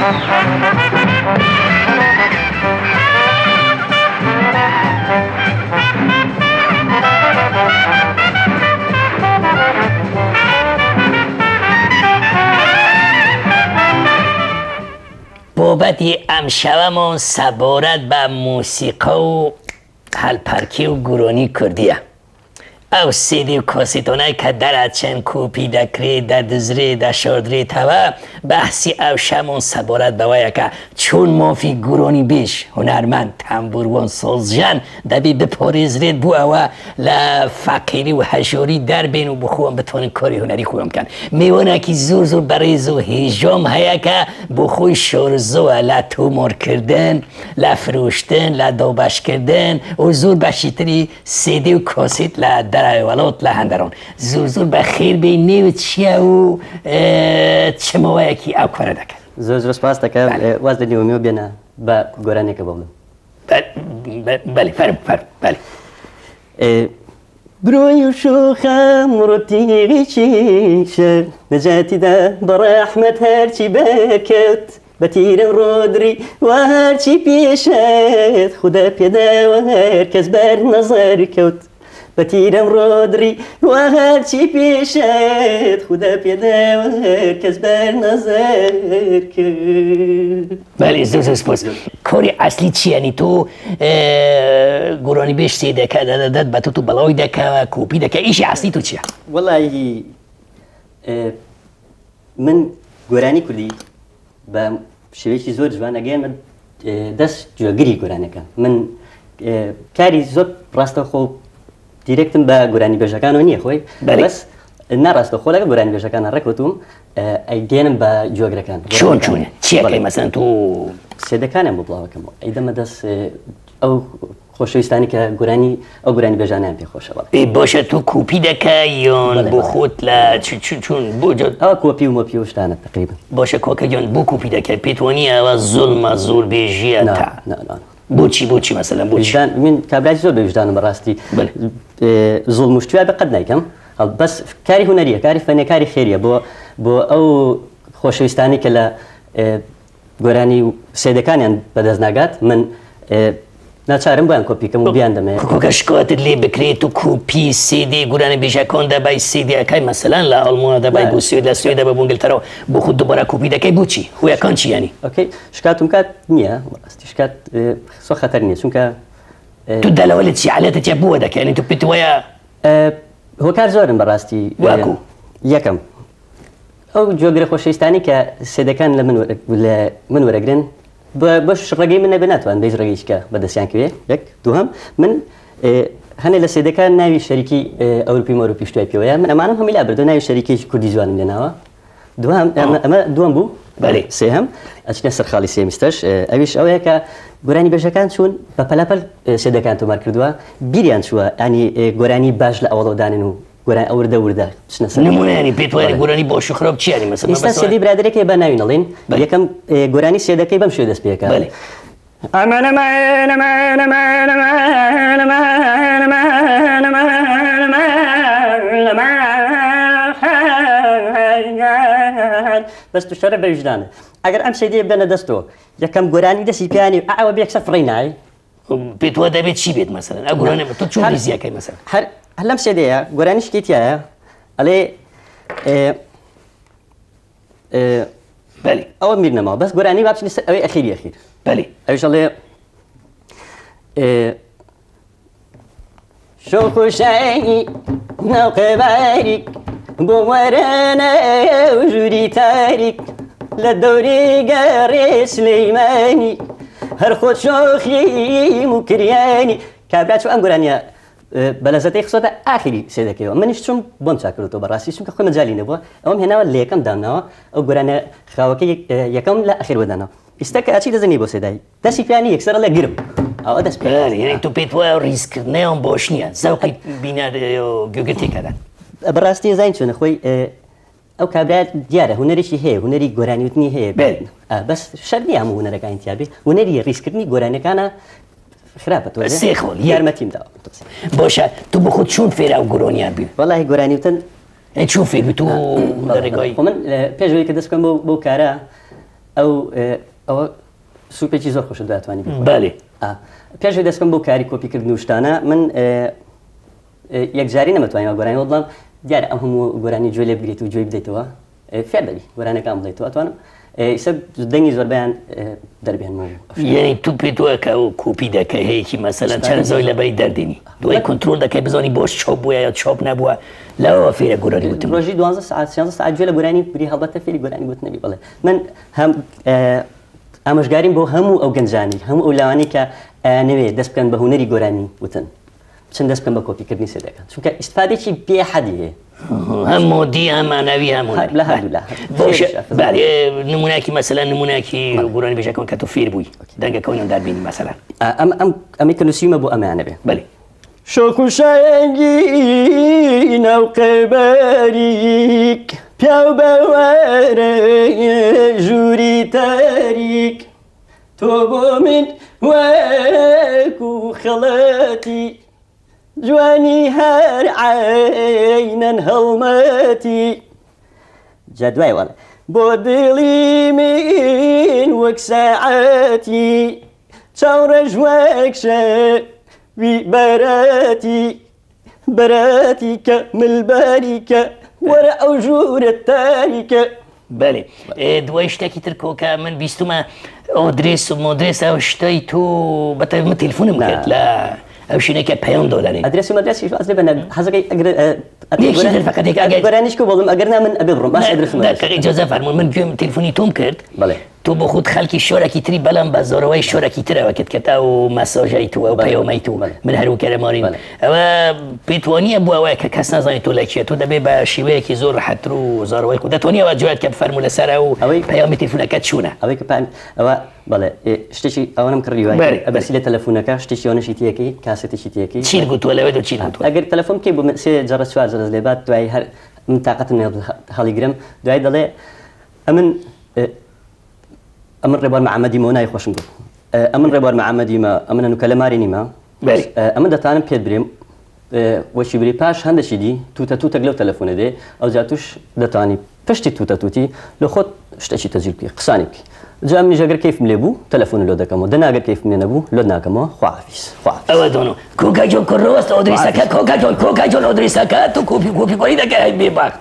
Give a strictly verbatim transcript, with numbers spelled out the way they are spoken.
Babetî emşewemon seboret be musîqa û helperkî û guronî kurdî ye. Ew C D û kasêtonay ke deraçin, kopî dekirê, dedizirê, deşardirê teve, behsî ew şemon seboret be wê ye ke çûn mafî guronîbêj, hunermend, tembûrwan, sazjen debî biparêzirêt, bû ewe le feqîrî û hejarî derbên û bi xwe wan bitonin karê hunerî xwe wan bikin. Mêwanekî zor zor berêz û hêjam heye ke bo xwe şarizo e le tomarkirdin, le firoştin, le dabeşkirdin û zor beşîtirî C D û kasêt le derayê welat le henderan. Zor zor be xêr bê nêwit çi ye û, e, çi maweyekî ew kare deke. Zor zor spas deke. Belê. E, waz li nîwimiyo bêne be goraneke bavlim. Be-, be-, belê, ferm, ferm, belê. E, Broy û şoxe murotî çîşe, Necetî de bi rehmet her çî berkewt. Betîrem Rodrî we her çî pêşet, Xuda pêde we her kes ber nazar kewt. Betîrem Rodrî we her çî pêşet, Xuda pêde we her kes ber nazar kewt. Belê, zor zor spas. Karê eslî çi ye? Yanî tu, e, goranîbêj sê deke, de, de, de, be tu, tu belawî deke, kopî deke, îşê eslî tu çi ye? Wellahî, e, min goranî kurdî be şêweyekî zor ciwan, eger min, e, dest cugirî goraneke. Min, e, karî zor rastexwe dîrektim be goranîbêjekan û niye xwe. Belê. Bes, e, ne rastexwe leke goranîbêjekan re kotum, e, ey gênim be cugrekan. Çûn çûn e? Çi ye? Belê. Ke mesela tu sê dekan em bi bilavekim. Ey deme dest, e, ew Xoşewîstanî ke goranî, ew goranîbêjane em pê xweş e, belê. Ê, baş e, tu kopî deke yan belê, bo belê, xwe le çi, çi, çûn bo ca? Ew kopî û mopî û tiştane teqrîben. Baş e, kake giyan bo kopî deke, pê tu waniye ew zulm e, zorbêjî ye, na, te? Na, na, na. Bo çi, bo çi mesela, bo çi? Wijdan, min kabiracî zor be wijdanim bi rastî. Belê. E, zulm û ştiya be qet naykem. Ha, bes karî hunerî ye, karî fenê, karî xêrî ye. Bo, bo ew xoşewîstanî ke le, e, goranî û sê dekaniyan bi dest nagat, min, e, naçarim boyan kopî kim û biyan dime. Ku, ku ke şikayetê lê bikirê, tu kopî sê dê goranîbêjekan de bay sê dê ekay, meselen, la Almanya de bay, belê, bo Swêd, la Swêd de bay bo Îngiltere, bo xwe dubara kopî dekay, bo çi? Hoyakan çi yanî? Okey, şikayetim kat niye, rastî şikayet, e, so xeter niye, çunke, e, tu delawelê çi, alete çi bo deke, yanî tu pê tu waya E, hokar zor in bi rastî. E, wekû? Yekem. Ew cogirê xoşewîstanî ke sêdekan li min were, li min weregirin, bi, bi regeyê min nebe, netwan bêj regeyê şike bi destyan kiriye. Yek. Duhem, min, e, hene li sêdekan navî şerîkî, e, Ewropî Mewropî ştuya pê ye. Min emanim hemî la birdo navî şerîkî Kurdî ziwanim lê nawa. Duhem, em, em, duhem bû. Belê. Sêhem, ez çine ser xalî sêmisteş. E, ew îş ew ye ke goranîbêjekan çûn be pelepel, e, sêdekan tomar kirdiwa. Bîriyan çûwa, yanî, e, goranî baş li ewlo danin û goranî ewrde ewrde çine ser. Nimûne, yanî, pê tu, yanî, belê, goranî baş û xirab çi, yanî, mesela? Îsta mesela sêdî biraderekê be navîn alên. Belê. Yekem, e, goranî sêdekê bem şû dest pê yeke. Belê. Bes tu şere be wijdanê. Eger em sêdiyê bidene desto, yekem goranî destî piyanî, a, ew bê yekser firey nayê. Pê tu debê çi bêt mesela? Ew goranî tu çû rîziyekey mesela? Her, her lem sêdê ye, goranî şikêtiye ye. Elê, e, E, belê. Ew mîr nema. Bes goranî vapşinî ser ew ê exîrî exîr. Belê. Ew şalê, e, şox û şehî newqeverîk, bo werene ew jûrî tarîk, le dewrê gerê Sileymanî, her xwe şoxî mûkiryanî. Kabra çû em goraniya E, belezetê xisota axirî sêdekê wa. Min îş çûn bom çakirdo to berastî, çunke xwe mecalî nebû. Ew em hênawa lê yekem damnawa. Ew gorane xaweke yek-, e, yekem le axir wedana. Îstek açî de zenî bo sêdayî. Destî piyanî yekser le girim. Awa dest piyanî. Belê, yanî tu pê tu ew rîskirine yan boş niye. Zewqî bîner, e, yo, gugirtî kere. E, berastî zayn çûne xwe, e, Ew kabra diyar e, hunerê jî heye, hunerî goranîwitnî heye. Belê. E, bes şert niye hemû hunereka întiya bê. Hunerî rîskirnî goranekana xirab e, tu sêxol, yê. Yarmetîm da. Baş e, tu bi xwe çûn fêra ew goraniya bî? Wellahî goranîwtin. E, çûn fêr bî tu hunerê gayî? Xwe min, e, pêş wê ke dest bikim bo, bo kara, ئەو ئەوە سوپێکی زۆر خۆشە دواتوانی بخۆی. بەێ. پێش دەستکەم بۆ کاری کۆپیکردن و شتانە من یەکجاری نەمەتوانین گۆرانی بڵام دیارە ئەم هەموو گۆرانی جوێ لێ بگریت و جوێ بدەیتەوە. فێر دەبی گۆرانەکان بڵێتەوە توانم ئیسە دەنگی زۆربیان دەربێنمەوە. یعنی تو پێ توە کە ئەو کۆپی دەکە هەیەکی مەسەلەن چەند زۆی لە بەری دەردێنی دوای کۆنترۆل دەکەی بزانی بۆش چۆپ بووە یا چۆپ نەبووە. لەوە فێرە گۆرانی وتم. ڕۆژی دوازدە سعات سیانزە سعات گوێ لە گۆرانی بگری هەڵبەتە فێری گۆرانی گوت نەبی بڵێ من هەم ئامۆژگاریم بۆ هەموو ئەو گەنجانی هەموو ئەو لاوانی کە ئەیانەوێ دەست بکەن بە هونەری گۆرانی وتن چەند دەست بکەن بە کۆپیکردنی سێدەکان چونکە ئیسفادێکی بێ حەدی هەیە. هەم مۆدی هەم ماناوی هەم هونەری. لە هەردوو لا. بۆشە. نمونەکی مەسەلەن نمونەکی گۆرانی بێژەکان کە تۆ فێر بووی دەنگەکەونیان دەربینی مەسەلەن. ئەم ئەم ئەمەی کە نووسیمە بۆ ئەمانە بێ. بەێ. شۆک و شەنگی ناو قەبەریک پیاو بەوەرە ژووری تاریک تۆ بۆ من وەکو خەڵەتی جوانی هەر عینەن هەڵمەتی جە دوای وەڵێ بۆ دڵی من وەک سەعەتی چاوڕێژ وەک شەوی بەراتی بەراتی کە ملباری کە وەرە ئەو ژوورە تاریکە. بەێ. دوای شتێکی تر کۆکە من بیستمە ئۆدرێس و مۆدرێس ئەو شتەی تۆ بەتە من تلفونم کرد لە ئەو شوێنێکە پەیام دۆدانێ. ئەدرێس و مەدرێسی باز لێ بەنە حەزەکەی ئەگرێ یەکی تر فقط یەک ئەگەر گۆرانیشکە بۆڵم ئەگەر نا من ئەبێ بڕۆم باش ئەدرێس و مەدرێس. دەقیقەی جۆزە فەرموون من گوێم تلفونی تۆم کرد. بەڵێ. تۆ بۆ خۆت خەڵکی شۆرەکی تری بەڵام بە زۆرەوەی شۆرەکی ترەوە کرد کە تا و مەسۆژەی تو ئەو پەیۆمەی تو من هەرو کەرەمارین ئەوە پێتوانیە بۆ ئەوەیە کە کەس نازانێت تۆ لە کێ تۆ دەبێ بە شێوەیەکی زۆر ڕەحەتتر و زۆرەوەی خۆ دەتوانیەوە جوێت کە بفەرمو لەسەر ئەو ئەوەی پەیامی تیفونەکە چوونە ئەوەی کە پام ئەوە بەڵێ شتێکی ئەوەم کڕی وای ئەبەسی لە تەلەفونەکە شتێکی ئەوەشی تیەکەی کاسێتێکی تیەکەی چیر گوتووە لەوێ چیر گوتووە ئەگەر تەلەفۆن بکەی بۆ سێ جەڕە چوار جەرەز لێ بات دوای هەر من تااقەتم هەڵیگرم دوای دەڵێ ئەمن ئەمن ڕێبوار محەممەدی مۆنای خۆشم گوت ئەمن ڕێبوار محەممەدیمە ئەمن هەنووکە لە ماری نیمە ئەمن دەتانم پێت برێم وەشی بری پاش هەندێکی دی توتە توتەک لەو تەلەفۆنە دێ ئەو جا توش دەتانی پشتی توتە توتی لە خۆت شتێکی تەجیل بکەی قسانی بکەی جا منیش ئەگەر کەیفم لێ بوو تەلەفۆن لۆ دەکەمەوە دەنا ئەگەر کەیفم لێ نەبوو لۆ ناکەمەوە خواحافیز خواحافیز ئەوە دۆنۆ کۆکا جۆن کۆ ڕۆست ئۆدریسەکە کۆکا جۆن کۆکا جۆن ئۆدریسەکە تو کۆپی کۆپی کۆری دەکە هەی بێباک